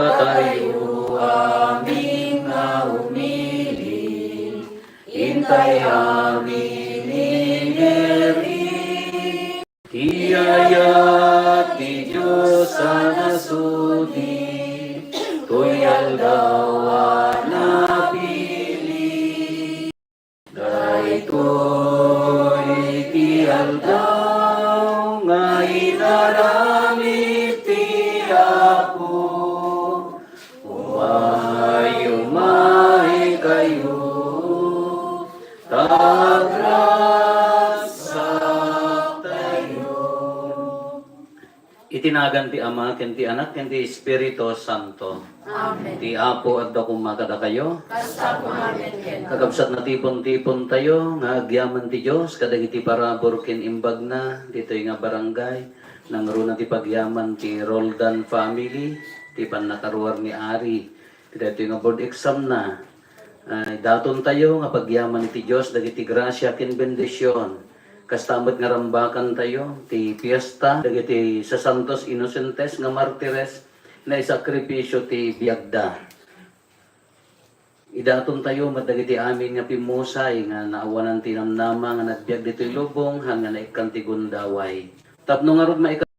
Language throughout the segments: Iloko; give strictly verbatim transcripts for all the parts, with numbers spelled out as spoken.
Tayo amin nga umili, intay amin iniri. Ti ayat ti Dios a nasudi, toy aldaw a napili. Daytoy ti aldaw nga inaramid ti Apo. Umay, umay kayo, ta agragsaktayo. Iti nagan ti Ama, ken ti Anak, ken ti Espiritu Santo. Amen. Ti Apo adda koma kadakayo. Kasta koma met kenka. Kakabsat, natipon-tipon tayo nga agyaman ti Dios kadagiti parabur ken imbagna ditoy nga barangay. Nangruna ti pagyaman ti Roldan family, ti pannakaruar ni Ari. Kadaytoy nga board exam na. Ay, daton tayo nga pagyaman iti Dios dagiti grasia ken bendision. Kasta met nga rambakan tayo ti fiesta dagiti Sasantos Inosentes nga Martires, naisakripisio ti biagda. Idaton tayo met dagiti amin nga pimmusay nga naawanan ti namnama nga nagbiag ditoy lubong, haan nga naikkan ti gundaway. Tapno ngarud maikkan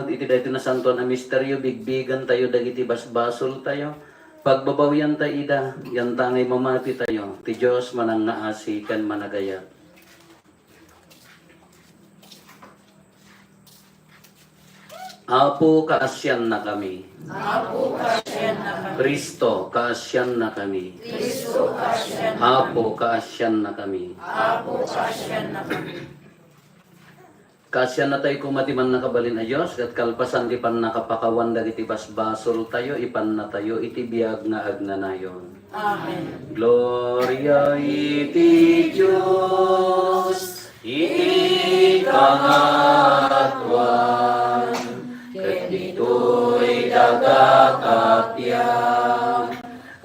iti daytoy nasantoan a misterio, bigbigan tayo dagiti basbasol tayo. Pagbabawian tayo ida, yantangay mamati tayo. Ti Dios manangngaasi ken managayat. Apo, kaasiannakami. Apo, kaasiannakami. Cristo, kaasiannakami. Cristo, kaasiannakami. Apo, kaasiannakami. Apo, kaasiannakami. Kaasiannatayo koma ti Mannakabalin a Dios, ket kalpasan ti pannakapakawan dagiti basbasoltayo, ipannatayo iti biag nga agnanayon. Amen. Gloria iti Dios iti kangatoan, ket ditoy daga kappia.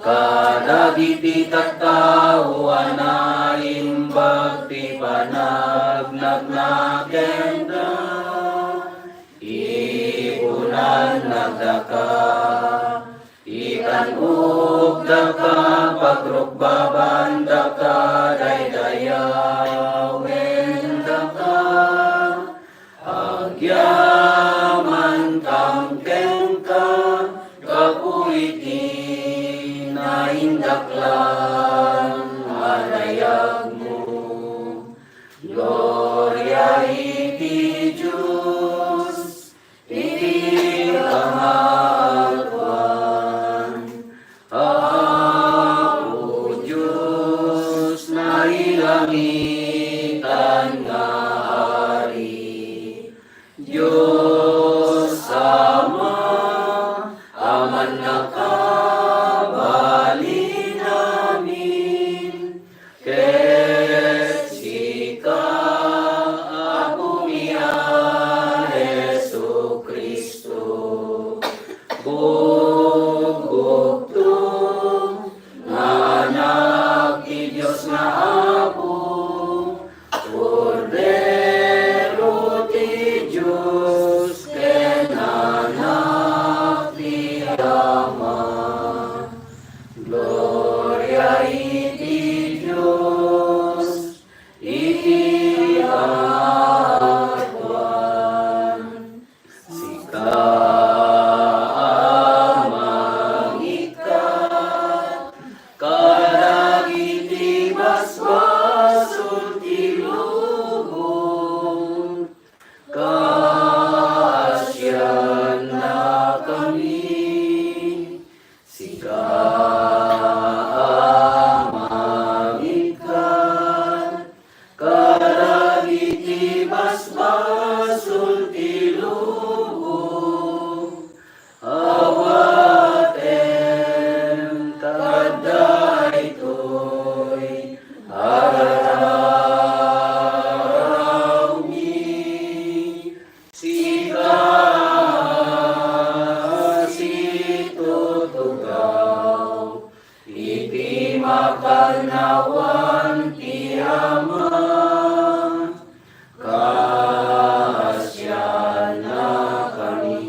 Kadagiti tattao a naimbag ti panagnagna kenka, ipunannakdaka, itan-okdaka, pagrukbabandaka, daydayawendaka. Agyamankam kenka gapu iti naindaklan a dayagmo. Gloria iti Dios iti kangatoan. Apo Dios, nailangitan nga Ari, Dios Ama a mannakabalin amin, ket sika, Apomi a Jesu-Cristo, bugbugto nga Anak ti Dios nga Apo, Kordero ti Dios ken Anak ti Ama. Gloria iti Dios iti kangatoan. Sika a mangikkat kadagiti basbasol ti lubong, kaasiannakami. Sika a mangikkat kadagiti basbasol ti lubong, awatem ta daytoy a rararawmi. Sika a situtugaw iti makannawan ti Ama, kaasiannakami.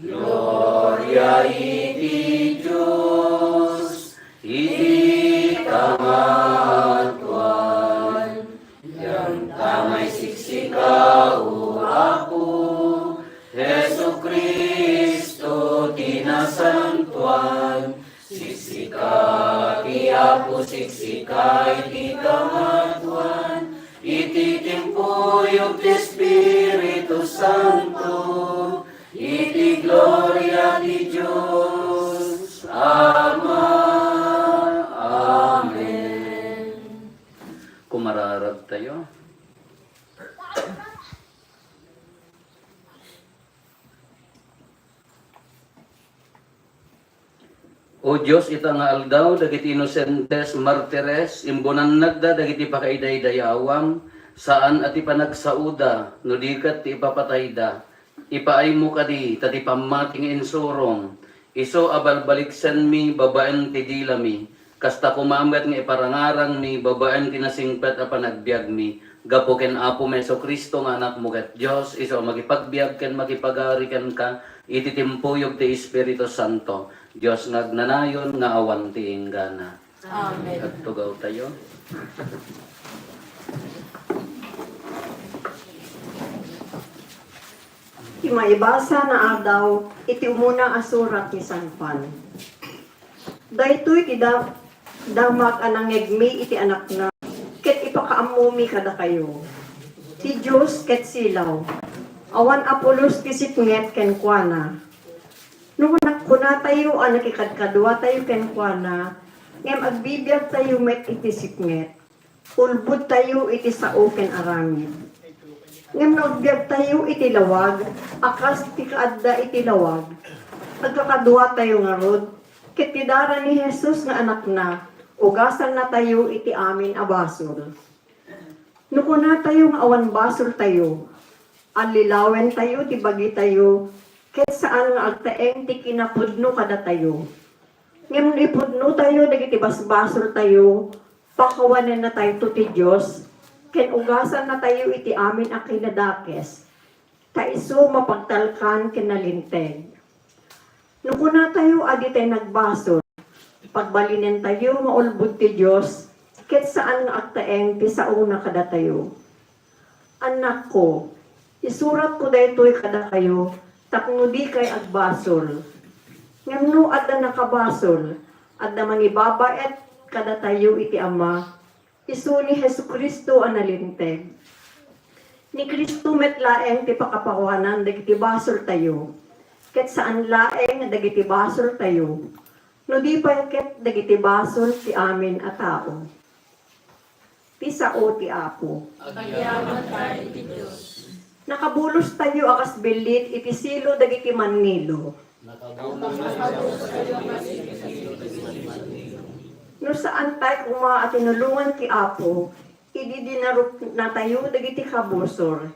Gloria Gloria iti Dios iti kangatoan. Dianta nga isiksika, O Apo, Jesu-Cristo ti nasantoan. Siksika ti Apo, siksika iti kangatoan, iti timpuyog ti Espiritu Santo, iti gloria ti Dios Ama. Amen. Kumararag tayo. O Dios, ita nga aldaw, dagiti inosentes martires, imbunannagda dagiti pakaidaydayaawam, saan a ti panagsaoda, no di ket ti ipapatayda. Ipaaymo kadi, ta ti pammati nga insurom, isu a balbaliksenmi babaen ti dilami, kasta koma met nga iparangarangmi babaen ti nasingpet a panagbiagmi, gapu ken Apomi Jesu-Cristo nga Anakmo ket Dios, isu a makipagbiag ken makipagari kenka iti timpuyog ti Espiritu Santo, Dios nga agnanayon nga awan ti inggana. Amen. Agtugaw tayo. Ti maibasa nga aldaw iti umuna a surat ni San Juan. Daytoy ti da-, damag a nangngegmi iti Anakna, ket ipakaammomi kadakayo. Ti Dios ket silaw. Awan a pulos ti sipnget kenkuana. No kunak-, kunatayo a nakikadkaduatayo kenkuana, ngem agbibiagtayo met iti sipnget, ulbodtayo iti sao ken aramid. Ngem no agbiagtayo iti lawag a kas ti kaadda iti lawag, agkakaduatayo ngarud, ket ti dara ni Jesus nga Anakna, ugasannatayo iti amin a basol. No kunatayo nga awan basoltayo, allilawentayo ti bagitayo, ket saan nga agtaeng ti kinapudno kadatayo. Ngem no ipudnotayo dagiti basbasoltayo, pakawanennatayto ti Dios, ken ugasannatayo iti amin a kinadakes, ta isu mapagtalkan ken nalinteg. No kunatayo a ditay nagbasol, pagbalinentayo nga ulbod ti Dios, ket saan nga agtaeng ti saona kadatayo. Annakko, isuratko daytoy kadakayo tapno dikay agbasol. Ngem no adda nakabasol, adda mangibabaet kadatayo iti Ama, isu ni Jesu-Cristo a nalinteg. Ni Cristo met laeng ti pakapawanan dagiti basoltayo, ket saan laeng dagiti basoltayo, no di pay ket dagiti basol ti amin a tao. Ti sao ti Apo. Agyamankami iti Dios. Nakabulostayo a kas billit iti silo dagiti mannilo. No saantay koma a tinulongan ti Apo, idi dinarupnatayo dagiti kabusor,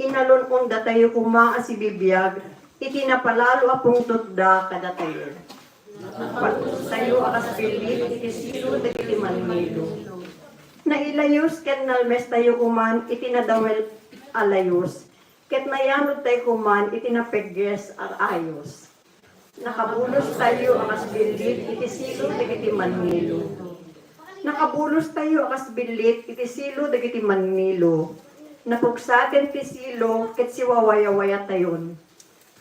inalun-ondatayo koma a sibibiag iti napalalo a pungtotda kadatayo. Nakabulostayo a kas billit iti silo dagiti mannilo. Nailayos ken nalmestayo koman iti nadawel a layos, ket nayanodtayo koman iti napegges a ayos. Nakabulostayo a kas billit iti silo dagiti mannilo. Nakabulostayo a kas billit iti silo dagiti mannilo. Napugsaten ti silo ket siwawayawayatayon.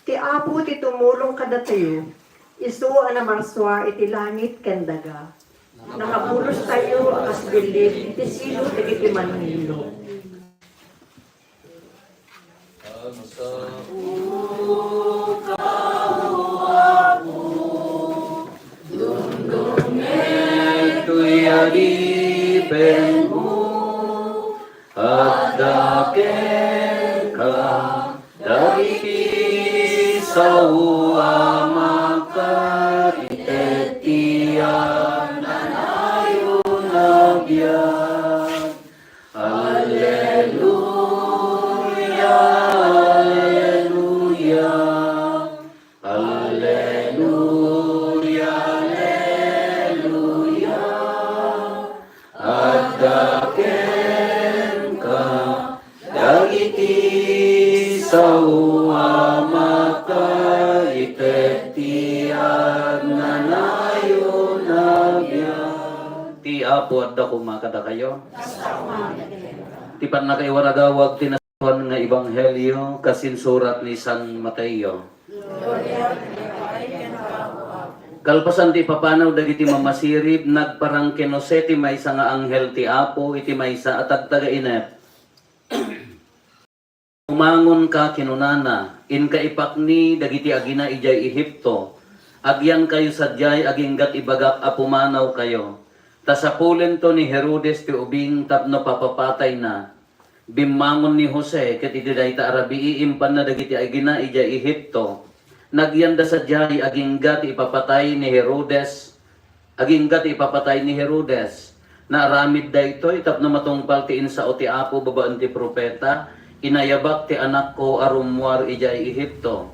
Ti Apo ti tumulong kadatayo, isu a namarsua iti langit ken daga. Nakabulostayo a kas billit iti silo dagiti mannilo. Agsaoka, O Apo, dumdumngeg toy adipenmo, adda kenka dagiti sao a makaited ti agnanayon a biag. Alleluia, alleluia, alleluia, alleluia. Adda kenka dagiti sao a makaited ti Agnanayon a biag. Ti Apo adda koma kadakayo. Ti pannakaiwaragawag ti Nasantoan nga Ebanghelio kas insurat ni San Mateo. Kalpasan ti ipapanaw dagiti mamasirib, nagparang ken Jose ti maysa nga anghel ti Apo iti maysa a tagtagainep. Umangonka, kinunana, inka ipakni dagiti agina idiay Egipto. Agyankayo sadiay aginggat ibagak a pumanawkayo. Ta sapulento ni Herodes ti ubing tapno papapatayna. Bimmangon ni Jose ket iti dayta a rabii, impanna dagiti agina idiay Egipto. Nagyanda sadiay agingga ti ipapatay ni Herodes. Agingga ti ipapatay ni Herodes. Naaramid daytoy tapno matungpal ti insao ti Apo babaen ti profeta, "Inayabak ti anakko a rummuar idiay Egipto."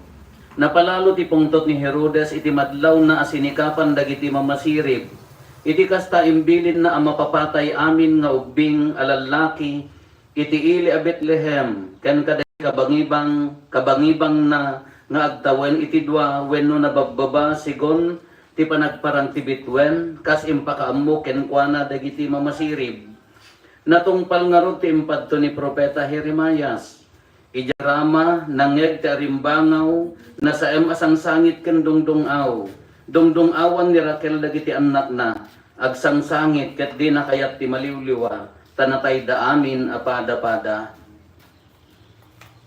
Napalalo ti pungtot ni Herodes iti madlawna a sinikapan dagiti mamasirib. Iti kasta, imbilinna a mapapatay amin nga ubbing a lallaki iti ili a Betlehem, ken kadagiti kabangibang-, kabangibangna nga agtawen iti dua wenno nababbaba, sigon ti panagparang ti bituen, kas impakaammo kenkuana dagiti mamasirib. Natungpal ngarud ti impadto ni profeta Jeremias. Idiay Rama, nangngeg ti arimbangaw, nasaem a sangsangit ken dungdung-aw. Dungdung-awan ni Raquel dagiti annakna, agsangsangit ket dina kayat ti maliwliwa, ta natayda amin a pada-pada.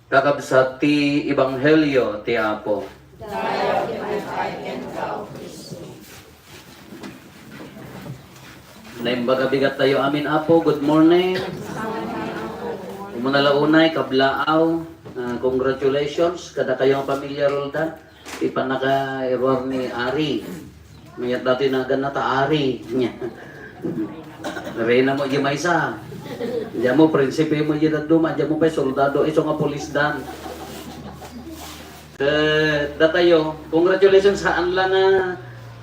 Kakabsat ti Ebanghelio ti Apo. Dayaw ti maipay kenka, O Cristo. Naimbag a bigat tayo amin, Apo. Good morning. Umuna la unay, kablaaw. Ah, congratulations kadakayo nga pamilya Roldan. Ti pannakairuar ni Ari. Mayat datoy naganna ta Ari. Reyna mo di maysa. Diay mo, prinsipe mo di dadduma. Diay mo pay soldado, isu nga pulisdan. Eh, datayo, congratulations haan la nga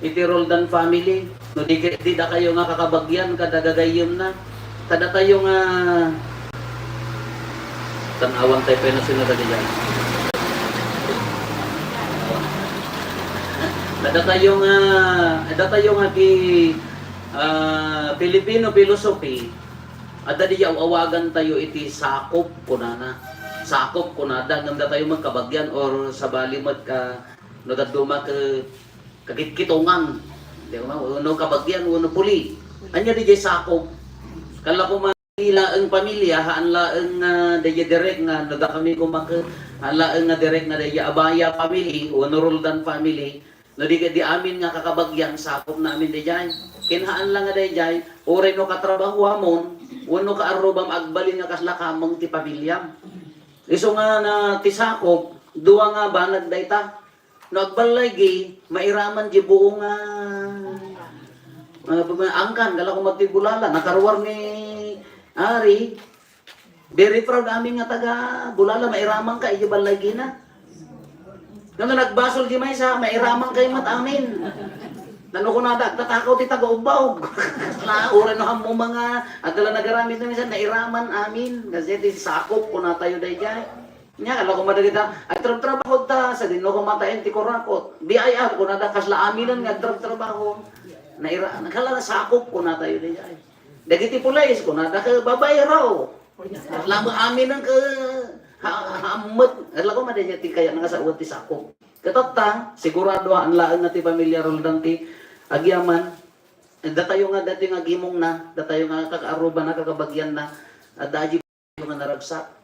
iti Roldan family. No di, di dakayo nga kakabagyan kada gagayyemna. Kadatayo nga tan-awan tayo pay no sino dagiti. Kadatayo nga, kadatayo nga ti, ah, Filipino philosophy, adda di aw-awagan tayo iti sakop, kunana. Sakop, kunada, ngem datayo met kabagyan or sabali met ka, no dadduma ke, kakitkitongan. Di ba? Wenno kabagyan, wenno puli. Ania di jay sakop? Kala ko man, di laeng pamilya, haan laeng nga dayjay direk nga, no dakami koma ke, haan laeng nga direk nga dayjay Abaya family, wenno Roldan family. No di, di amin nga kakabagyan, sakop na amin dayjay. Ken haan la nga dayjay, uray no katrabahoamon, wenno kaarrubam agbalin nga kasla kameng ti pamilyam. Isu nga na, ti sakop, dua nga banag dayta. No agballaygi, mairaman di buo nga, ah, angkan, kala ko met ti Bulala, nakaruar ni Ari, very proud amin nga taga Bulala, mairaman ka, iti ballaygina. Ngem no nagbasol di maysa, mairaman kayo met amin. Nano kunada, agtatakaw ti taga Ubbaog. La, uray no ammo mga, adda la nagaramid na minsan, nairaman amin. Kasi ti sakop, kunatayo dayjay. Nya, kala ko madagita, agtrabtrabaho ta, sadino ko mataen ti kurakot. B I R, kunada, kasla aminen nga agtrabtrabaho. Naira-, kala nasakop, kunatayo dayjay. Dagiti pulis, kunada, ke babayro. Kasla mo aminen ke ha-, hammet. Kala ko madagita ti kayat nga sao ti sakop. Katatta, sigurado, haan laeng nga ti pamilya Roldan ti agyaman. Datayo nga, datayo nga gimongna, datayo nga kakaarruba na, kakabagyan na, adda aji nga naragsak.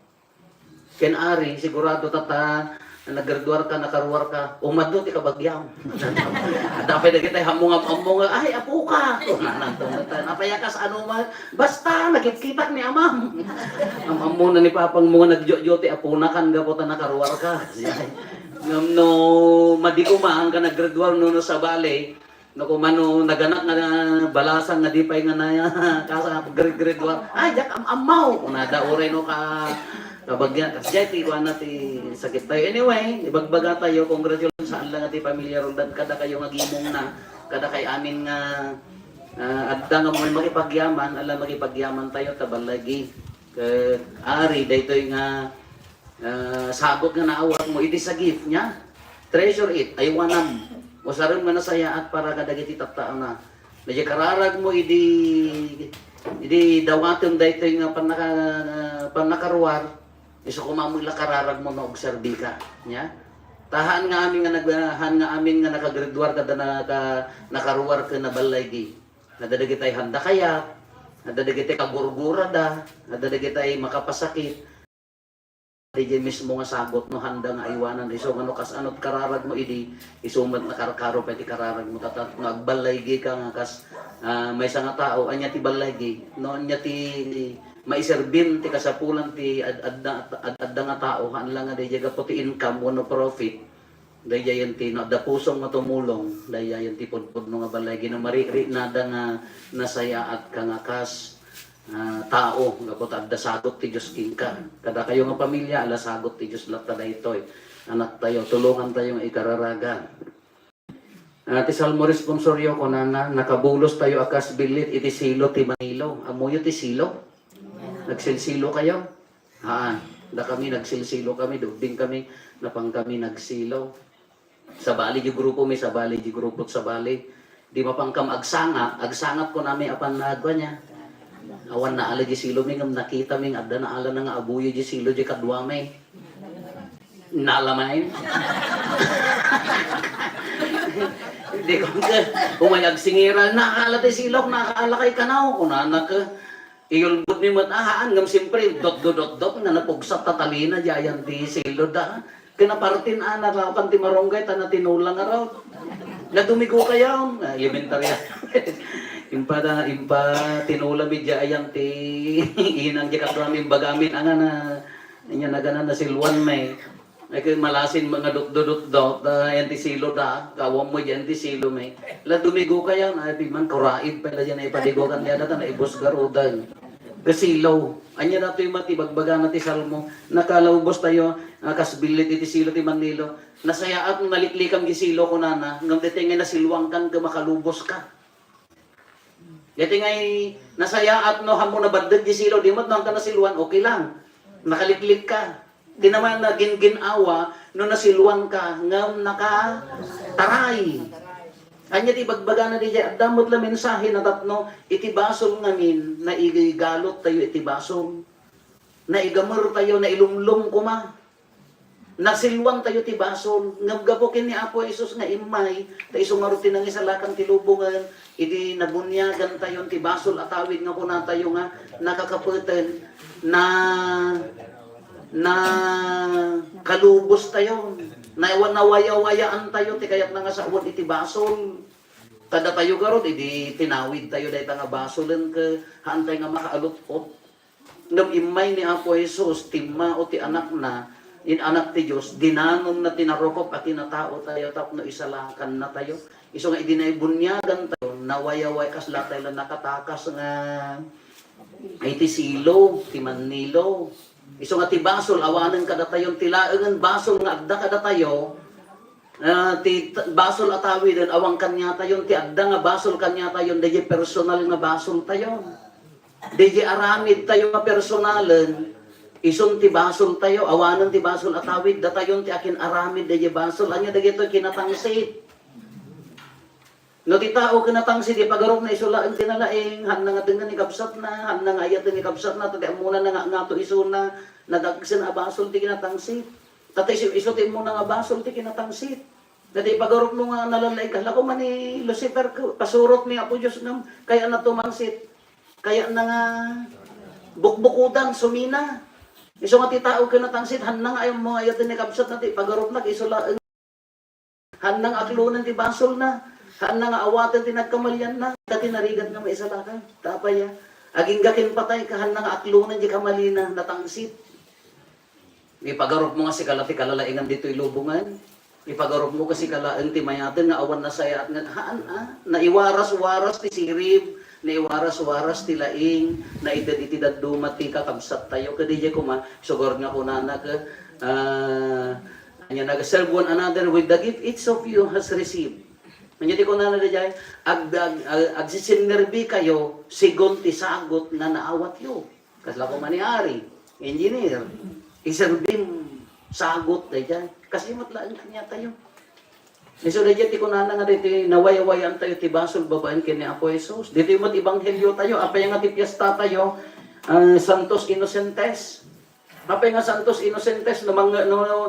Ken Ari, sigurado ta, ta naggraduar ka, nakaruar ka, umadto ti kabagyam. Adda pay dagiti ammo nga, ammo nga, "Ay, apo ka!" Nanang tungod ta, napayakas, ano man, basta nakitkitak ni amam. Am-ammo na ni papang mo nga nagjojo ti apona kan gapu ta nakaruar ka. Ngem no, madi koma, haan ka naggraduar, no, no, sabali, no, kung mano, naganak nga balasang nga di pay nga na, kasa grade, grade one. Ay, diak am-ammaw. Kunada, uray no ka, kabagyan. Kasdiay ti kuana ti sakit tayo. Anyway, ibagbaga tayo, congratulations sa Allah nga ti pamilya Roldan, kada kayo nga gimong na, kada kay amin nga, ah, adda nga mo makipagyaman, Allah makipagyaman tayo, tabalagi. Ke, Ari, daytoy nga, ah, sagot nga naawat mo, it is a gift niya. Treasure it, aywanam. Usarem nga nasayaat para kadagiti tattaona. Daydiay kararagmo idi, idi dawatem daytoy nga pannaka-, pannakaruar, isu koma met la kararagmo no agserbika. Nya? Ta haan nga amin nga nag-, haan nga amin nga nakagraduar kada naka-, nakaruar ken naballaygi. Adda dagiti handa kayat, adda dagiti kagurgurada, adda dagiti makapasakit. Daydiay mismo nga sagot no handa nga aywanan. Isu nga no kasano ti kararagmo idi, isu met nakarkaro pay ti kararagmo. Tatta no agballaygi ka nga kas, ah, maysa nga tao, ania ti ballaygi? No ania ti maiserbim ti kasapulan ti ad-, adda, ad-, adda nga tao, haan la nga daydiay gapu ti income wenno profit. Daydiayen ti no adda pusong nga tumulong, daydiayen ti pudpudno nga balay. Ginamaririnada nga nasayaat ka nga kas, ah, tao, gapu ta adda sagot ti Dios kenka. Kadakayo nga pamilya, ala sagot ti Dios latta daytoy. Anaktayo, tulongantayo nga ikararagan. Ah, ti Salmo responsoryo, kunana, nakabulos tayo a kas billit iti silo ti manilo. Ammoyo ti silo? Nagsilsilo kayo? Haan, da kami nagsilsilo kami, dubbing kami, napan kami nagsilo. Sabali di grupo mi, sabali di grupo, sabali. Di mapan kam agsangak, agsangak ko nami apan nagwa niya. Awan naala di silo mi, ngam nakita mi, nga adda naala na nga abuyo di silo di kadwa mi. Nalamain. Di ko ka, umay agsingiral, nakaala ti silok, nakaala kay kanaw, kunana ka. Iyulbod ni met ahaan, ngem siyempre, dotdo-dotdot nga napugsat tatalina, di ayan ti silod, ah. Kinapartin, ah, narapan ti marunggay, ta natinula nga raw. Nadumigo kayo, ah, elementarya. Impa da, impa tinula mi di ayan ti inang di kadwa mi imbagamin, anga na, anya nagana na silwan may. Ay, kay malasin nga dutdudutdot, ah, yan ti silo da, kawam mo dyan ti silo, may. La dumigo ka yan, ay, piman, kuraid pa la dyan, ay, padigo kan dyan, ata, naibos garudan. Kasilo. Anya na to'y mati, bagbagana ti Salmo, nakalubos tayo, ah, kas billit iti silo ti mannilo. Nasayaat, naliklikam di silo, kunana, ngam deti nga nasiluangkan, ka makalubos ka. Daytoy ngay nasayaat no, hammo nabaddeg di silo, di met no, anta nasiluan, okay lang. Nakaliklik ka. Di naman na gingin-awa no nasiluan ka, ngem nakataray. Anya ti ibagbagana di, adda met la mensahe na tapno, iti basol ngamin, naigalot tayo iti basol. Naigamer tayo, nailumlom koma. Nasiluan tayo ti basol. Ngem gapu ken ni Apo Jesus nga immay, ta isu ngarud ti nangisalakan ti lubongen, idi nabuniagan tayon ti basol a tawid nga kuna tayo nga nakakapeten, na, nakalubos tayo. Na, nawayawayaan tayo ti kayatna nga sawen iti basol. Ta datayo garud, idi tinawid tayo dayta nga basolen, ket haantay nga makaalut-ot. Ngem immay ni Apo Jesus, timmao ti Anakna, in-anak ti Dios, dinanonna ti narukop a kinatao tayo tapno isalakanna tayo. Isu nga idi naibuniagan tayo, nawayaway, kasla tayo la nakatakas nga iti silo, ti mannilo. Isu nga ti basol, awanen kadatayo, ti laengen basol nga adda kadatayo, ah, ti t-, basol a tawiden, awan kaniatayon, ti adda nga basol kaniatayon, daydi personal nga basol tayo. Daydi aramid tayo nga personalen, isun ti basol tayo, awanen ti basol a tawid, datayon ti akin-aramid daydi basol. Anya dagitoy kinatangsit? No ti tao kinatangsit, ipagarupna isu laeng ti nalaing, hanna nga dengngen ni kabsatna, hanna nga ayaten ni kabsatna, ta ti ammona na nga ngato isuna, nadagsen a basol ti kinatangsit. Ta ti isu, isu ti ammona nga basol ti kinatangsit. Ta ti ipagarupmo nga nalalaing ka, lako man ni Lucifer, pasurot ni Apo Dios ngem, kayatna tumangsit. Kayatna nga bukbukodan, sumina. Isu nga ti tao kinatangsit, hanna nga ammo nga ayaten ni kabsatna, ti ipagarupna, isu laeng. Hanna nga aklonen ti basolna. Hanna nga awaten ti nagkamalianna. Ita ti narigat nga maisalakan. Ta apay a? Agingga ken patay ka, hanna nga aklonen ti kamalina, natangsit. Ipagarupmo nga sika la ti kalalaingan ditoy lubongan. Ipagarupmo nga sika laeng ti mayaten nga awan nasayaat nga, haan, a? Naiwaras-waras ti sirib, naiwaras-waras ti laing, naited iti dadduma ti kakabsat tayo. Ket daydiay koma, sugar nga kunana ket, ah, Anya, nag-serve one another with the gift each of you has received. Anya, ti kunana daydiay, ag-, ag-, ag-, agsisinnerbi kayo segun ti sagut nga naawatyo. Kasla koma ni ari, engineer, iserbim sagut daydiay. Kasi met laeng kaniatayo. Isu daydiay ti kunana nga daytoy, nawaywayan tayo ti basol babaen ken ni Apo Jesus. Ditoy met ebanghelio tayo, apay nga ti piesta tayo, ah, Santos Innocentes. Apay nga Santos Innocentes, no, mang-, no, no,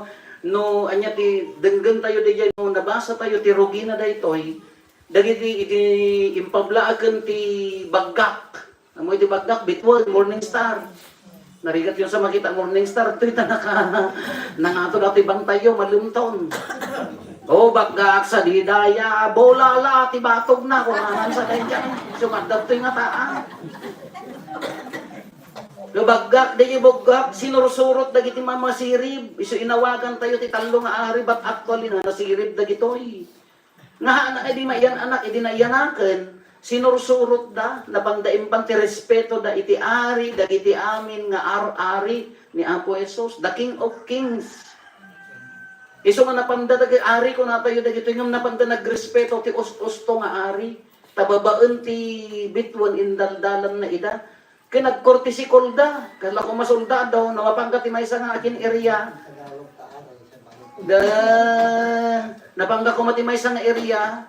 no, ania ti denggen tayo daydiay, no, nabasa tayo ti rugina daytoy, dagiti idi impablaaken ti baggak. Ammo iti baggak, Bituon, Morning Star. Narigat yun sa makita Morning Star, toy ta naka-, nangato dati bantayyo, malumton. O, baggak sa didaya, bulala, ti batog na, kung anan sa daydiay. Sumaddat toy nga taan. No, baggak, di baggak, sinursurot dagiti mamasirib. Isu inawagan tayo ti tallo nga ari, but actually, na, nasirib dagitoy. Nga, na, idi maiyan-anak, idi naiyanaken, sinursurot da, napanda impan ti respeto da iti ari, dagiti amin nga ar-ari ni Apo Jesus, the King of Kings. Isu nga napanda dagiti ari, kunatayo dagitoy ngem napanda nagrespeto ti us-usto nga ari. Ta babaen ti Bituon indaldalanna ida. Ken nagkortisikolda, kasla koma soldado, no mapangka ti maysa nga akin area. Da, napangka koma ti maysa nga area,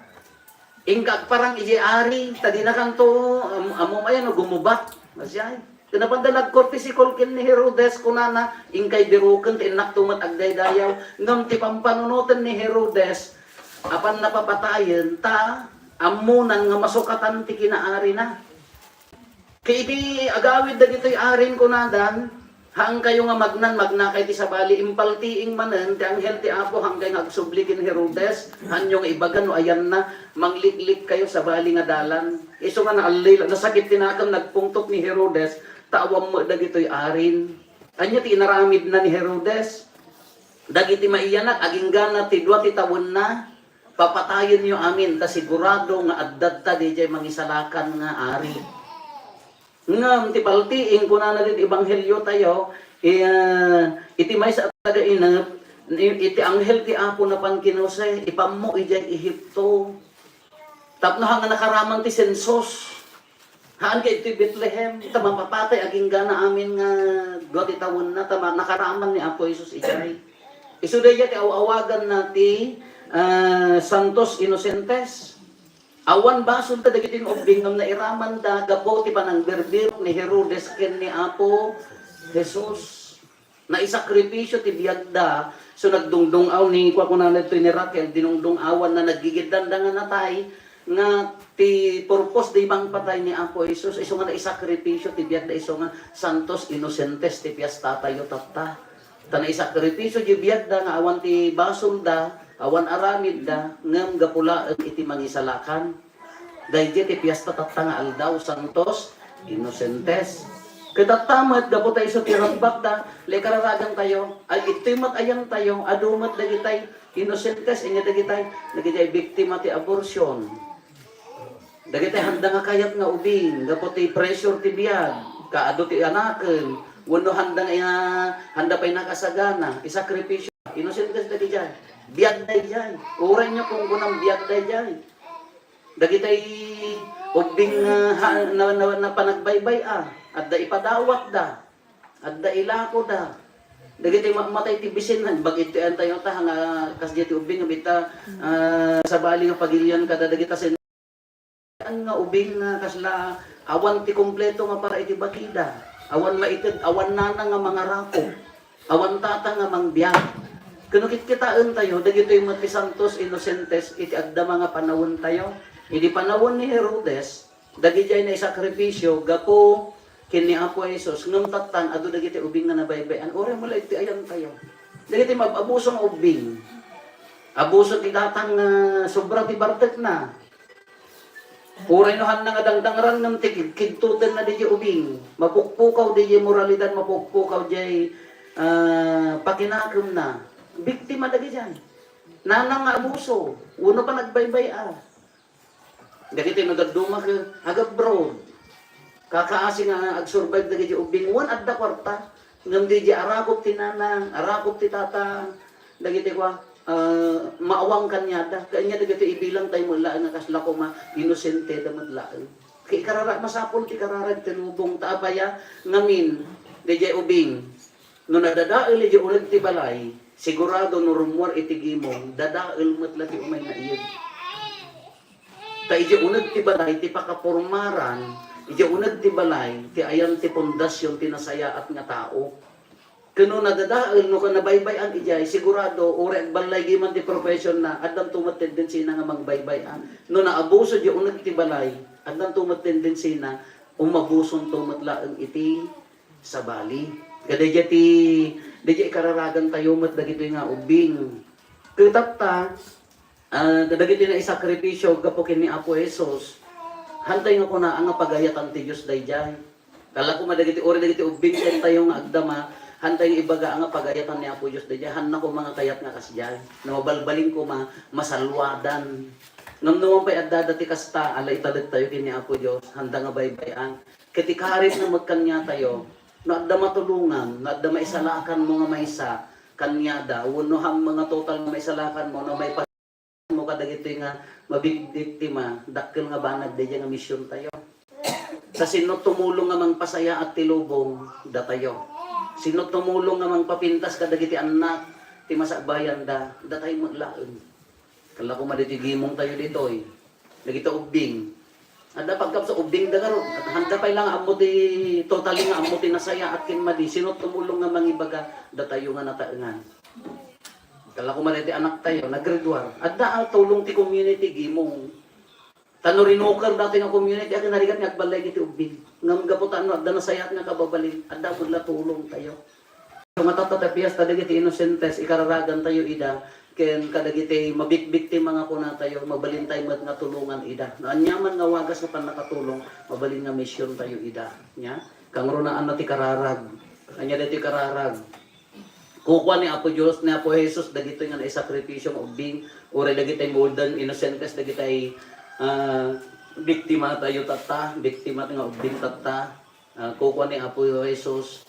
inka agparang idiay ari, ta dina kanto, am-, ammo mayan, no, gumubat. Masiyay. Ken napanda nagkortisikol ken ni Herodes, kunana, inkay biroken ti innakto met agdaydayaw. Ngem ti pampanunoten ni Herodes, apan napapatayen, ta ammonan nga masukatan ti kinaarina. Ket idi agawid dagitoy arin kunadan, haankayo nga magnan, magnakay ti sabali, impaltiing manen ti anghel ti Apo, haankay nga agsubli ken Herodes, haanyo nga ibaga no ayanna, mangliklikkayo sabali nga dalan. Isu nga naalli-, nasakit ti nakem, nagpungtot ni Herodes, ta awan met dagitoy arin. Ania ti inaramidna ni Herodes? Dagiti maiyanak, aginggana ti dua ti tawenna, papatayenyo amin, ta sigurado nga addatta didiay mangisalakan nga ari. Ngem ti paltiing, kunana ditoy ebanghelio tayo, i-, ah, iti maysa a taga-inep, i-, iti anghel ti Apo napan ken Jose, ipammo idiay Egipto. Tapno haan nga nakaraman ti sensus. Haan ket iti Betlehem, ta mapapatay aginggana amin nga dua ti tawenna, ta ma-, nakaraman ni Apo Jesus idiay. Isu daydiay ti aw-awaganna ti, ah, Santos Innocentes. Awan basolda dagiti nga ubbing ngem nairamanda gapu ti panangbirbirok ni Herodes ken ni Apo Jesus. Naisakripisio ti biagda, so nagdungdung-aw ni, kua, kunana ditoy ni Raquel, dinungdung-awanna, naggigiddanda nga natay, nga ti purpose di mangpatay ni Apo Jesus, isu nga naisakripisio ti biagda, isu nga santos innocentes ti piestatayo tatta. Ta naisakripisio di biagda nga awan ti basolda, awan aramidda, ngem gapu laeng iti mangisalakan. Daydiay ti piesta tatta nga aldaw, Santos Innocentes. Ket tatta met, gapu ta isu ti rambakda, la ikararagantayo, ay, itoy met ayantayo, adu met dagitay innocentes, inya dagitay, dagitay biktima ti abortion. Dagitay handa nga kayat nga ubing, gapu ti pressure ti biag, kaadu ti anaken, wenno handa nga, handa pay nakasagana, isakripisio, innocentes dagijay. Biag dayjay. Uray nyo kung kunam biag dayjay. Dagitay ubbing, ah, ha-, na, na, na panagbaybay-a, adda ipadawatda, adda ilakoda. Dagitay mammatay ti bisin, bag-o ti antayo ta, nga kas diay ti ubbing nga bita, ah, sabali nga pagilian kada dagita sen-, nga ubbing nga kasla awan ti kompleto nga para iti bakida. Awan maited, awan nana nga mangarako. Awan tata nga mangbiag. Ken no kitkitaentayo, dagitoy met ti santos innocentes iti agdama nga panawentayo. Idi panawen ni Herodes, dagidiay naisakripisio gapu ken ni Apo Jesus, ngem tattan, adu dagiti ubing nga nabaybay-an. Uray mo la iti ayantayo. Dagiti maab-abuso nga ubbing. Abuso ti datang nga sobra ti bartekna. Uray no handa nga dangdangran ngem ti kigkigtotenna diay ubing, mapukpukaw diay moralidad, mapukpukaw diay, ah, pakinakemna. Biktima dagidiay. Nanang nga abuso, wenno panagbaybay-a. Dagiti no dadduma ket ag-abroad. Kakaasi nga agsurvive dagiti ubing, wen adda kuarta. Ngem diay arakop ti nanang, arakop ti tatang, dagiti kua, ah, maawang kaniada. Kaniada dagiti ibilangtayo met laeng nga kasla koma, inosenteda met laeng. Kay karara-, masapul ti kararag ti lubong, ta apaya ngamin, daydiay ubing. No nadadael idiay uneg ti balay, Sigurado no rummuar iti gimong, dadael met la ti umay naiyed. Ta idiay uneg ti balay ti pakapormaran, idiay uneg ti balay ti ayan ti pundasyon ti nasayaat nga tao. Ken no nadadael, no nabaybay-an idiay, sigurado, uray agballay gimong ti profession na, addanto met tendensina nga mangbaybay-an. No naabuso idiay uneg ti balay, addanto met tendensina, umabusonto met laeng iti sabali. Kadaydiay ti, daydiay ikararagantayo met dagitoy nga ubbing. Ket tatta, ah, dagitoy nga isakripisyo gapu ken ni Apo Jesus, hantay nga kuna nga pagayatan ti Dios daydiay. Kala koma dagiti, uray dagiti ubbing tayo nga agdama, hantay nga ibaga nga pagayatan ni Apo Dios daydiay, hanna koma nga kayat nga kasdiay. No mabalbalin koma, masalwadan. Ngem no man pay adda dati kasta, ala, italek tayo ken ni Apo Dios, handa nga baybay-an. Ket ikarit nga met kaniatayo, no adda matulongan, no adda maisalakanmo nga maysa kaniada, wenno hammo nga total nga maisalakanmo, no maipag-, mo kadagitoy nga mabikbiktima, dakkel nga banag daydiay nga misiontayo. Ta sino tumulong nga mangpasayaat ti lubong, datayo. Sino tumulong nga mangpapintas kadagiti annak ti masakbayanda, datayo met laeng. Kala koma ditoy gimongtayo ditoy. Dagiti ubbing. Adda pagkapsa ubbing da ngarud. Handa pay la nga ammo ti totally nga ammo ti nasayaat ken madi. Sino tumulong nga mangibaga, datayo nga nataengan. Kala koma ditoy anaktayo, naggraduar. Adda a tulong ti community gimong. Ta no rinuker dati nga community, a kinarigat nga agballay diti ubbing. Ngem gapu ta no adda nasayaat nga kababalin, adda met la tulongtayo. Nga tatta ti fiesta dagiti Inosentes, ikararagantayo ida, ken kadagiti mabikbiktima nga kunatayo, mabalintayo met nga tulongan ida. No aniaman nga wagas nga pannakatulong, mabalin nga misiontayo ida. Nya, kangrunaanna ti kararag. Ania daytoy kararag? Kukua ni Apo Dios, ni Apo Jesus, dagitoy nga naisakripisio nga ubbing, uray dagitoy more than Inosentes, dagitoy, ah, biktimatayo tatta, biktima nga ubbing tatta. Ah, kukua ni Apo Jesus,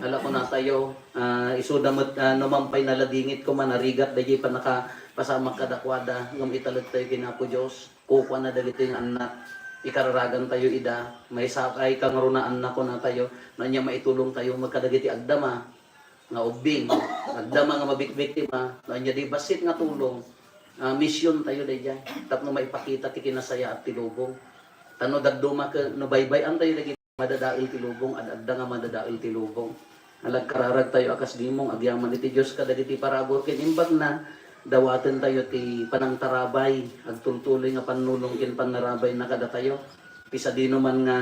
ala kunatayo, ah, isuda met, ah, no man pay naladingit koma, narigat daydiay pannakapasamak kadakuada, ngem italektayo ken Apo Dios. Kukuana dagitoy nga annak, ikararagantayo ida, maysa pay kangrunaanna kunatayo, no ania maitulongtayo met kadagiti agdama nga ubbing, agdama nga mabikbiktima, no ania di bassit nga tulong, ah, misiontayo daydiay, tapno maipakita ti kinasayaat ti lubong. Ta no dadduma ken no baybay-antayo dagiti madadael ti lubong, ad-adda nga madadael ti lubong. Nagkararagtayo a kas gimong agyaman iti Dios kadagiti parabur ken imbagna, dawatentayo ti panangtarabay, agtultuloy nga pannulong ken pannarabayna kadatayo. Ti sadinoman nga,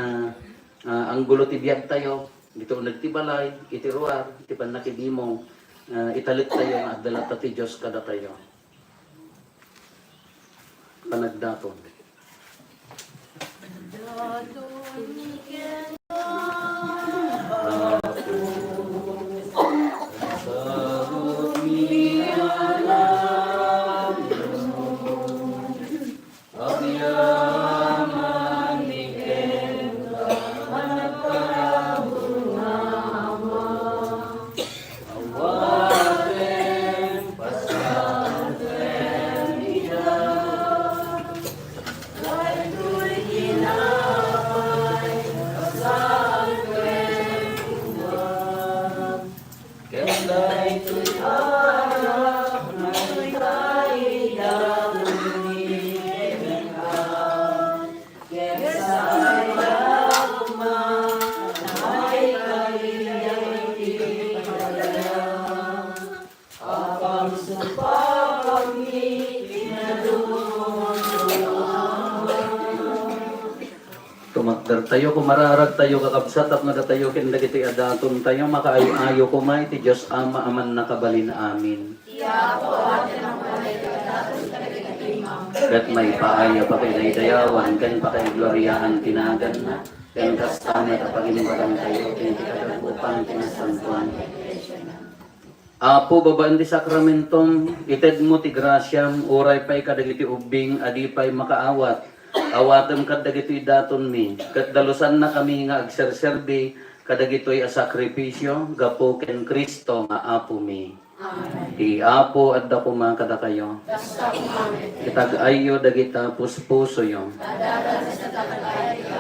ah, anggulo ti biagtayo, ditoy uneg ti balay, iti ruar, iti pannakigimong, ah, italektayo nga adda latta ti Dios kadatayo. Panagdaton. Tumakdertayo, kumararagtayo, kakabsat, tapno datayo ken dagiti adatontayo, makaay-ayo koma iti Dios Ama a mannakabalin amin. Ket maipaay a pakidaydayawan ken pakaigloriaan ti naganna, ken kasta met a pagimbagantayo ken ti kadagupan ti nasantoan. Apo, babaen ti sakramentom, itedmo ti grasiam, uray pay kadagiti ubbing a di pay makaawat, awatem kadagiti datonmi, ket dalusannakami nga agserserbi kadagitoy a sakrifisio gapu ken Cristo nga Apomi. Ti Apo adda koma kadakayo. Itag-ayyo dagita puspusoyo.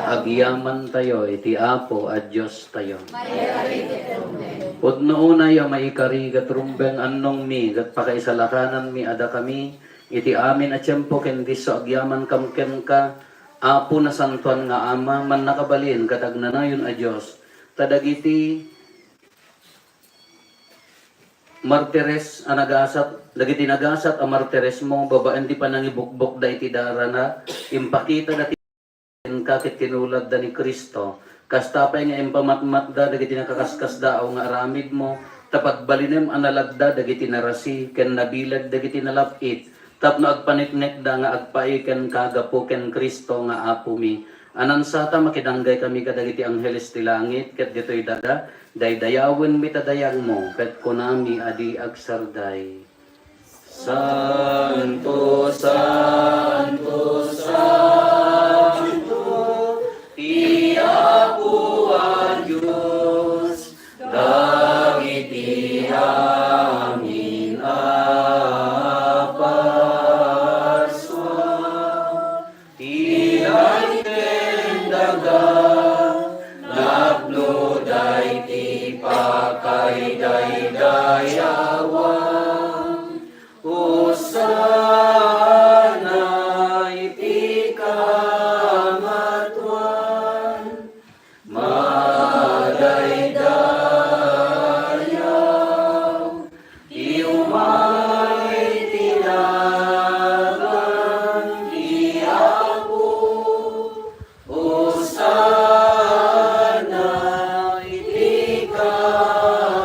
Agyamantayo iti Apo a Diostayo. Pudno unay a maikari ket rumbeng annongmi ket pakaisalakananmi a dakami iti amin a tiempo ken disso agyamankam kenka, Apo, nasantoan nga Ama, mannakabalin ket agnanayon a Dios. Ta dagiti martires a nagasat, dagiti nagasat a martiresmo babaen ti panangibukbokda iti darana, impakitada ti kenka ket kinuladda ni Cristo. Kasta pay nga impamatmatda dagiti nakaskasdaaw nga aramidmo, ta pagbalinem a naladda dagiti narasi ken nabileg dagiti nalap-it, tapno agpaneknekda nga agpaay kenka gapu ken Cristo nga Apomi. Ania sa ta makidanggay kami kadagiti angheles ti langit ket ditoy daga, daydayawenmi ta dayagmo, ket kunami a di agsarday. Santo, santo, santo, ti Apo a Dios, dagiti amin a parsua. Ti langit ken daga, napnoda iti pakaidaydayawan. Hosanna iti Kangatoan. Madaydayaw ti umay ti nagan ti Apo. Hosanna iti Kangatoan.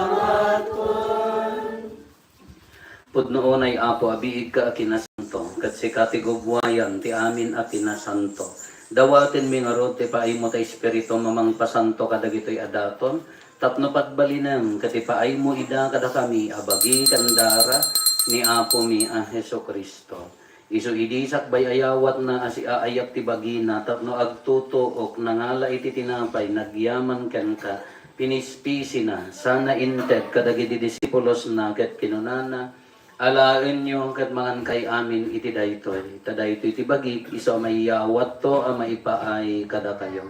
Pudno unay, Apo, a biigka a kinasanto, ket sika ti gubbuayan ti amin a kinasanto. Dawatenmi ngarud ti paaymo ta Espiritu a mangpasanto kadagitoy a daton, tapno pagbalinem ket ipaaymo ida kadakami a bagi ken dara ni Apomi a Jesu-Cristo. Isu idi sakbay a yawatna a siaayat ti bagina tapno agtutuok, nangala iti tinapay, nagyaman kenka, pinispisina, sana inted kadagiti disipulosna ket kinunana, "Alaenyo ket mangankay amin iti daytoy, ta daytoy ti bagik, isu a mayawatto a maipaay kadakayo."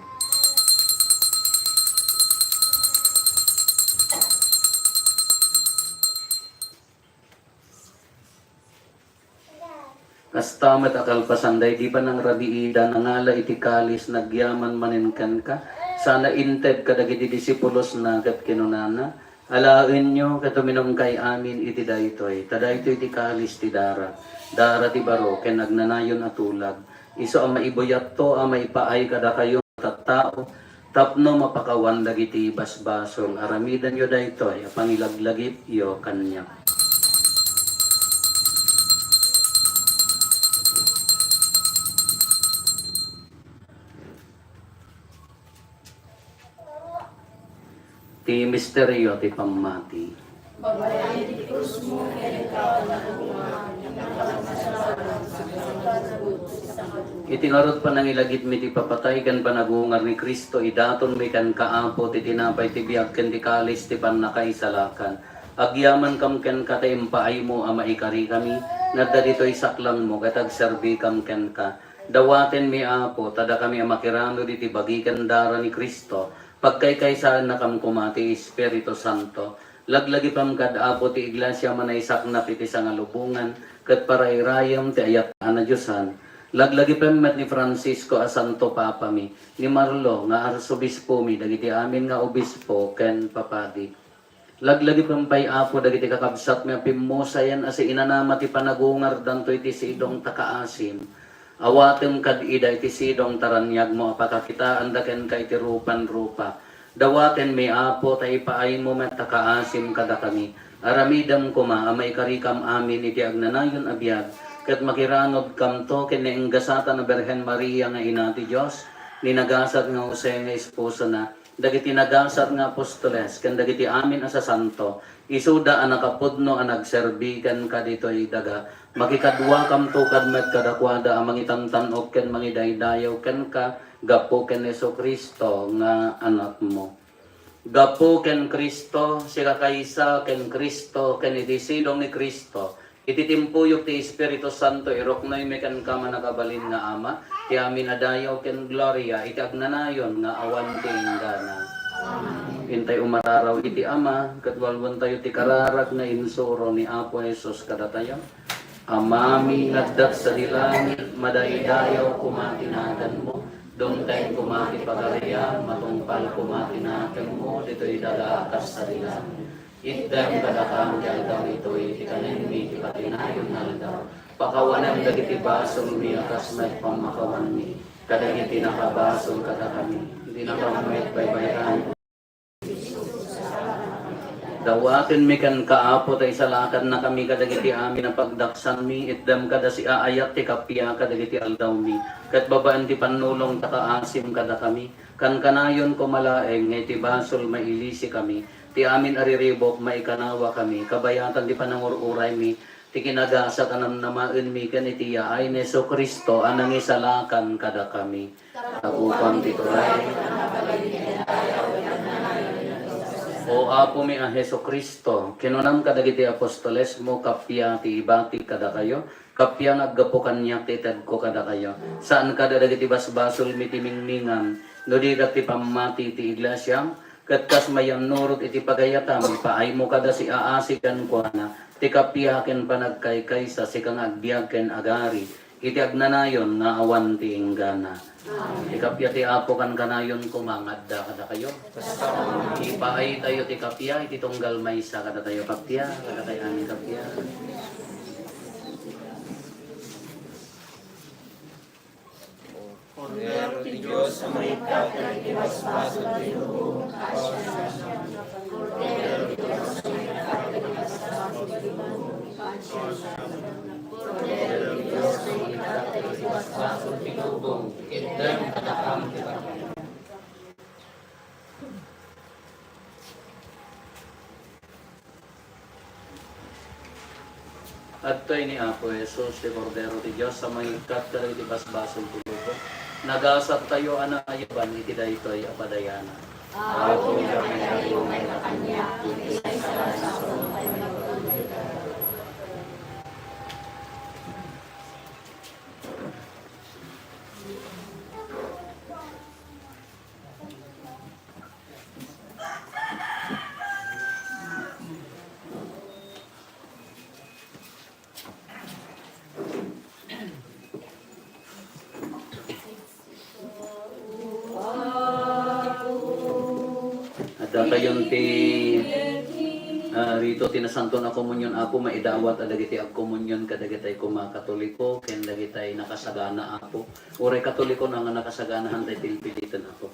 Kasta met a kalpasan daydi panangrabiida, nangala iti kalis, nagyaman manen kenka, sana inted kadagiti disipulosna ket kinunana, "Alaenyo ket uminumkay amin iti daytoy, ta daytoy ti kalis ti dara, dara ti baro ken agnanayon a tulag, isu a maibuyatto a maipaay kadakayo a tattao, tapno mapakawan dagiti basbasol. Aramidenyo daytoy a pangilaglagipyo kaniak." Ti misterio ti pammati. Pagbayagan ti krusmo, kenka a panagungar, iti ngarud panangilagipmi ti ipapatay ken panagungar ni Cristo, idatonmi kenka, Apo, ti tinapay ti biag ken ti kalis ti pannakaisalakan. Agyamankam kenka ta impaaymo a maikarikami, nadda ditoy saklangmo ket agserbikam kenka. Dawatenmi, Apo, ta dakami a makiranod iti bagi ken dara ni Cristo, pagkaykaysaennakam koma ti Espiritu Santo. Laglagipem kad, Apo, ti Iglesia a manaysaknap iti sangalubongan ket parayrayem ti ayat a nadiosan. Laglagipem met ni Francisco a Santo Papami, ni Marlo nga Arsobispomi, dagiti amin nga obispo ken papadi. Laglagipem pay, Apo, dagiti kakabsatmi a pimmusayen a siinanama ti panagungardanto iti sidong ta kaasim. Awatem kad ida iti sidong ta raniagmo a pakakitaanda kenka iti rupan-rupa. Dawatenmi, Apo, ta ipaaymo met ta kaasim kadakami. Aramidem koma a maikarikam amin iti agnanayon a biag, ket makiranodkamto ken nainggasatan a Birhen Maria nga Ina ti Dios, ni nagasat nga Jose nga esposona, dagiti nagasat nga apostoles, ken dagiti amin a sasanto, isuda a nakapudno a nagserbi kenka ditoy daga. Makikaduakamto kad met kadakuada a mangitantan-ok ken mangidaydayaw kenka gapu ken Jesu-Cristo nga Anakmo. Gapu ken Cristo, sikakaysa ken Cristo, ken iti sidong ni Cristo, iti timpuyog ti Espiritu Santo, iruknoymi kenka, mannakabalin nga Ama, ti amin a dayaw ken gloria iti agnanayon nga awan ti inggana. Intay umararaw iti Ama, ket walwentayo ti kararag nga insuro ni Apo Jesus kadatayo. Amami nga adda sadi langit, madaydayaw koma ti naganmo, dumteng koma ti pagariam, matungpal koma ti nakemmo, ditoy daga a kas sadi langit. Itdem kadakam ti aldaw itoy, ti kanenmi ti patinayon nga aldaw. Pakawanem dagiti basolmi a kas maipamakawanmi kadagiti nakabasol kadakami. Dinakam met baybay-an. Dawatenmi kenka, Apo, ta isalakannakami kadagiti amin a pagdaksanmi, itdem kada siaayat ti kappia kadagiti aldawmi, ket babaen ti pannulong ta kaasim kadakami. Kankanayon koma laeng nga iti basol mailisikami, ti amin a riribuk maikanawakami, kabayatan ti panangur-uraymi, ti kinagasat a namnamaenmi ken iti yaay ni Jesu-Cristo a nangisalakan kadakami. Tagupan ti turay. O Apomi a Jesu-Cristo, kinunam kadagiti apostolesmo, kappia ti ibati kadakayo, kappia nga aggapu kaniak ti itedko kadakayo. Saan kada dagiti basbasolmi ti mingmingan, no di ket ti pammati ti iglesiam, ket kas mayannurot iti pagayatam, ipaaymo kada siaasi kenkuana, ti kappia ken panagkaykaysa, sika nga agbiag ken agari, iti agnanayon nga awan ti inggana. Ti kappia ti Apo kankanayon koma nga adda kadakayo. Ipaaytayo ti kappia iti tunggal maysa kadatayo. Kappia, kadatayo amin kappia. Kordero ti Dios a mangikkat kadagiti basbasol ti lubong, kaasianka. Kordero ti Dios a mangikkat kadagiti basbasol ti lubong, kaasianka. Kordero ti Dios a mangikkat kadagiti basbasol ti lubong, itdem kadakam ti pagariam. Adtoy ni Apo Jesus, ti Kordero ti Dios a mangikkat kadagiti basbasol ti lubong. Nagasattayo a naayaban iti daytoy a padayanan. Apo, nga kayatyo nga ipakaniak iti saysarasakon. Adda kayon ti, ah, rito ti Nasanton a Komunion, Apo, maidawat a dagiti agkomunion kadagitay koma Katoliko ken dagitay nakasagana, Apo. Uray Katoliko na nga nakasagana, hantay pilpiliten, Apo.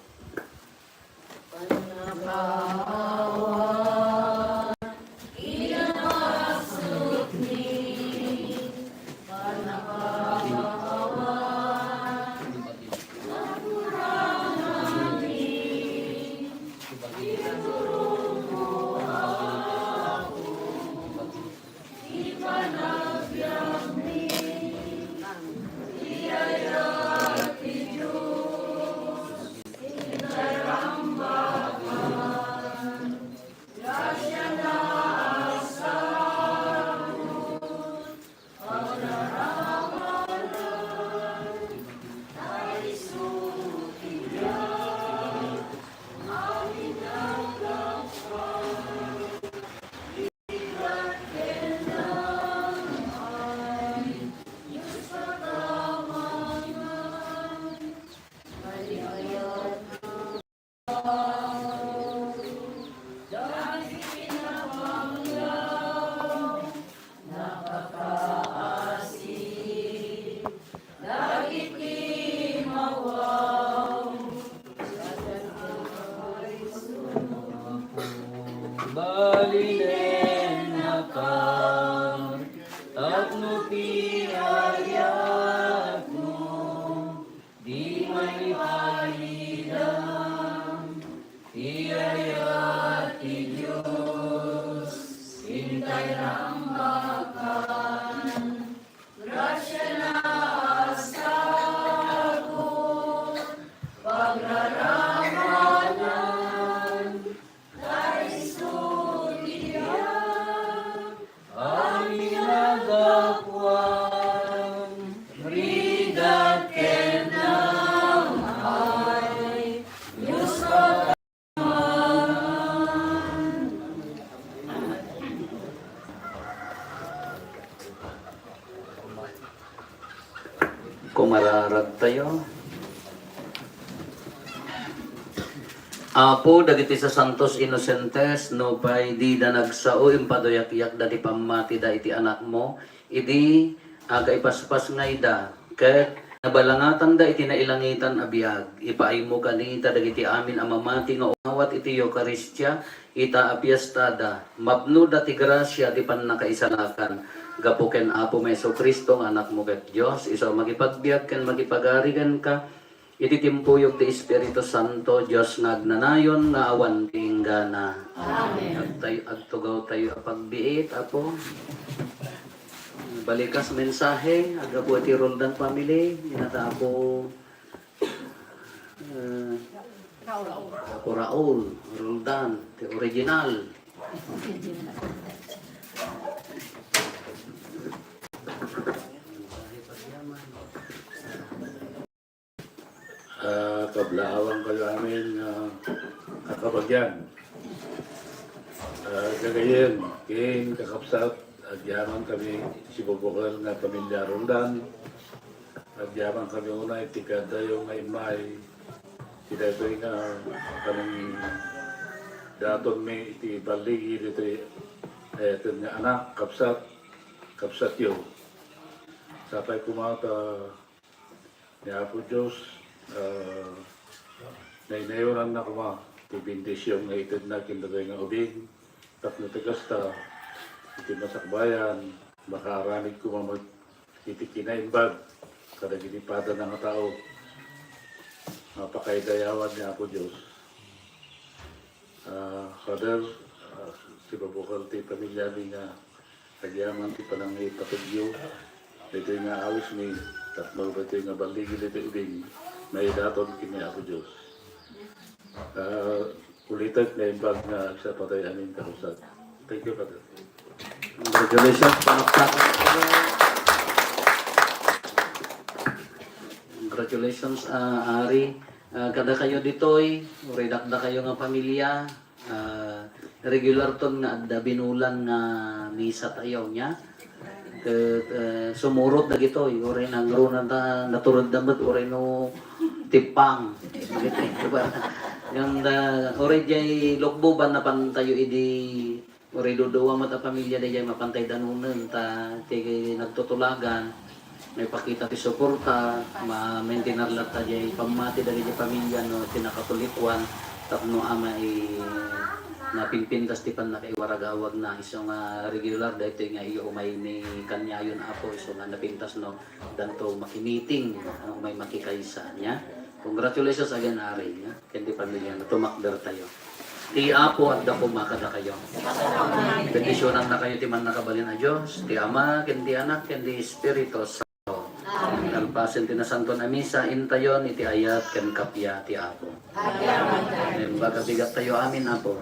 Balinennaka tapno ti ayatmo di maipalidan. Ti ayat ti Dios, intay rambakan. Grasiana a sabot, pagraramanan, Tayo. Apo, dagiti sasantos inosentes, nupay dida nagsao, impaduyakyakda ti pammatida iti Anakmo, idi agaipaspasngayda, ket nabalangatanda iti nailangitan a biag. Ipaaymo kaniada dagiti amin a mamati nga umawat iti Eukaristia, ita a fiestada, mapnoda ti grasia ti pannakaisalakan. Gapu ken Apo Jesu-Cristo nga Anakmo ket Dios, isu a makipagbiag ken makipagari kenka, iti timpuyog ti Espiritu Santo, Dios nga agnanayon nga awan ti inggana. Amen. Agtay-, agtugawtayo a pagbiit, Apo. Balikas mensahe, aggapu iti Roldan family, inata Apo, eh, Apo Raul Roldan, the original. Ah, kablaawan kayo amin nga kakabagian. Ah, gagayyem, ken kakabsat, agyaman kami iti sibubukel nga pamilya Roldan. Agyaman kami unay iti kadayo nga immay. Iti daytoy nga panangdatonmi iti balligi ditoy ayaten nga anak, kabsat, kabsatyo. Sapay koma ta ni Apo Dios, ah, nainayonanna koma ti bendision nga itedna ken dagitoy nga ubing, tapno ti kasta, iti masakbayan, makaaramid koma met iti kinaimbag kadagiti padana nga tao nga pakaidayawan ni Apo Dios. Ah, Father, ah, sibubukel ti pamilyami nga agyaman ti panangipategyo daytoy nga awismi, tapno daytoy nga balligi daytoy ubing, maidaton ken ni Apo Dios. Ah, ulitek nga imbag nga agsapatay amin kakabsat. Thank you, Father. Congratulations, palakpakan. Congratulations, ah, Ari. Ah, kadakayo ditoy, uray dakdakayo nga pamilya, ah, regular ton nga adda binulan nga misa tayo, nya. Ket, eh, sumurot dagitoy, uray nangruna ta, naturedda met, uray no tippang. Diba? Ngem, ah, uray jay lukboban, napan tayo idi uray duduwa met a pamilya dayjay mapantay danonen ta ti nagtutulagan, maipakita ti suporta, ma-maintain latta jay pammati dagiti pamilya no ti nakatulikuan tapno ama i-, napimpintas ti pannakaiwaragawagna. Isu nga regular daytoy nga iyo umay ni kaniayon, Apo, isu nga napintas no danto makimiting, ano, may makikaysa, nya. Congratulations again, Ari, nya. Ken ti pamilya na tumakder tayo. Ti Apo adda koma kadakayo. Bendisionannakayo ti Mannakabalin a Dios, ti Ama, ken ti Anak, ken ti Espiritu Santo. Kalpasen ti Nasanton a Misa, intayon iti ayat ken kappia ti Apo. Naimbag a bigat tayo amin, Apo.